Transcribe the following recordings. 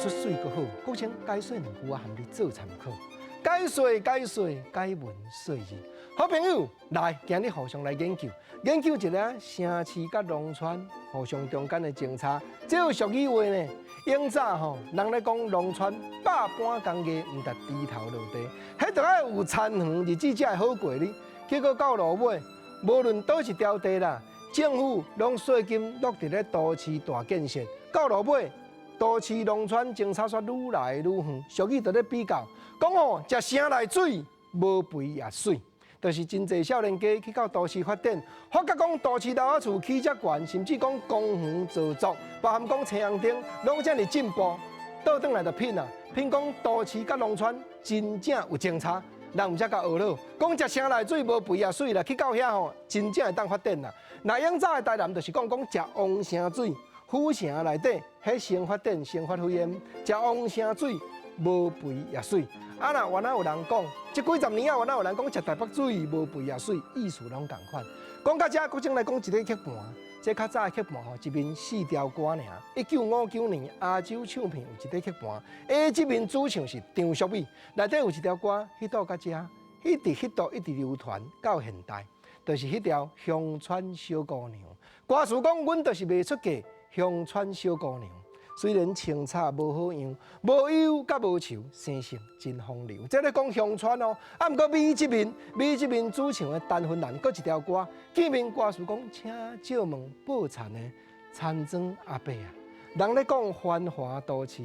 出媠閣好，國清解說兩句，我含你做參考。解說解說解文說字，好朋友來，今日互相來研究研究一下城市佮農村互相中間的政策。這有俗語話呢，永早吼，人咧講農村百般工藝，毋值豬頭落地，彼著愛有田園，日子才會好過哩。結果到落尾，無論佗一條地啦，政府攏稅金落佇咧都市大建設，到落尾，都市農村政策煞愈來愈遠，俗語就咧比較，講吼，食城內水，無肥也媠，就是真濟少年家去到都市發展，發覺講都市樓仔厝起遮懸，甚至講公園造作，包含講青紅燈，攏遮爾進步，倒轉來就品啊，品講都市佮農村真正有政策，人毋才共學咯。講食城內水無肥也媠啦，去到遐吼，真正會當發展啦。若永早的台南就是講講食王城水。府城內底，彼先發展先發揮的，食王城水無肥也媠。啊，若原來有人講，這幾十年啊，原來有人講食台北水無肥也媠，意思攏仝款。講到這，國正來講一个曲盤，這較早的曲盤吼，一面四條歌爾。1959年亞洲唱片有一个曲盤，A 這面主唱是張淑美，內底有一條歌，彼度到這，一直彼度一直流傳到現代，就是彼條鄉村小姑娘。歌詞講，阮就是袂出嫁。鄉村小姑娘，雖然清炒無好樣，無憂佮無愁，生性真風流。這咧講鄉村哦，啊，毋過美這面，美這面主唱的陳芬蘭，閣一條歌，見面歌詞講，請借問報田的田莊阿伯啊，人咧講繁華都市，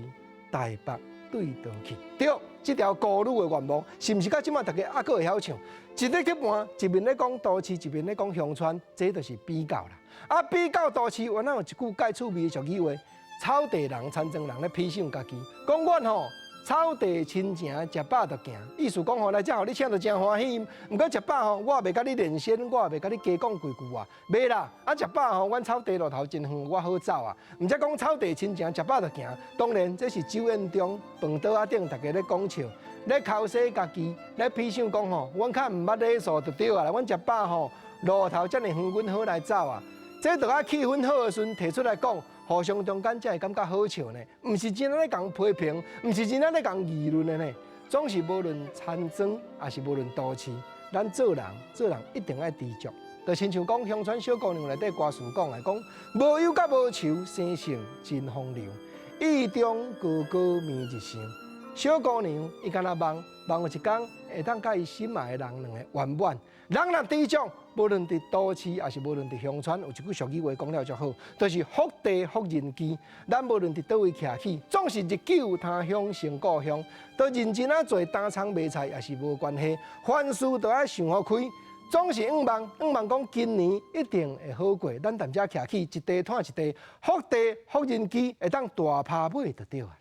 台北對佗去？對，這條孤女的願望，是毋是到這馬大家猶閣會曉唱？一个曲盤，一面咧講都市，一面咧講鄉村，這就是比較啦。啊，比較都市，原來有一句蓋趣味的俗語話：草地人、田莊人咧比想家己，講阮吼草地親情食飽就行，意思講吼來遮予你請就誠歡喜。毋過食飽吼，我也袂佮你連線，我也袂佮你加講幾句話，袂啦。啊，食飽吼，阮草地路頭真遠，我好走啊。毋才講草地親情食飽就行，當然這是酒宴中飯桌仔頂大家咧講笑，咧剾洗家己，咧比想講吼，阮較毋捌禮數就對啊啦。阮食飽吼，路頭遮爾遠，阮好來走啊。這著愛氣氛好的時陣提出來講，互相中間才會感覺好笑呢。毋是真咧共批評，毋是真咧共議論的呢。總是無論田莊，抑是無論都市，咱做人做人一定愛知足。就親像講鄉村小姑娘內底歌詞講的，講無憂佮無愁，生性真風流，意中高高明日想。小姑娘伊敢若夢夢有一工會當佮伊心愛的人兩个圓滿。人若知足，無論佇都市，抑是無論佇鄉村，有一句俗語話講了足好，就是福地福人機。咱無論佇佗位徛起，總是日久他鄉成故鄉。都認真仔做擔倉賣菜，也是無關係。凡事都愛想予開，總是向望向望講今年一定會好過。咱踮遮徛起，一塊湠一塊，福地福人機會當大拍尾就對啊。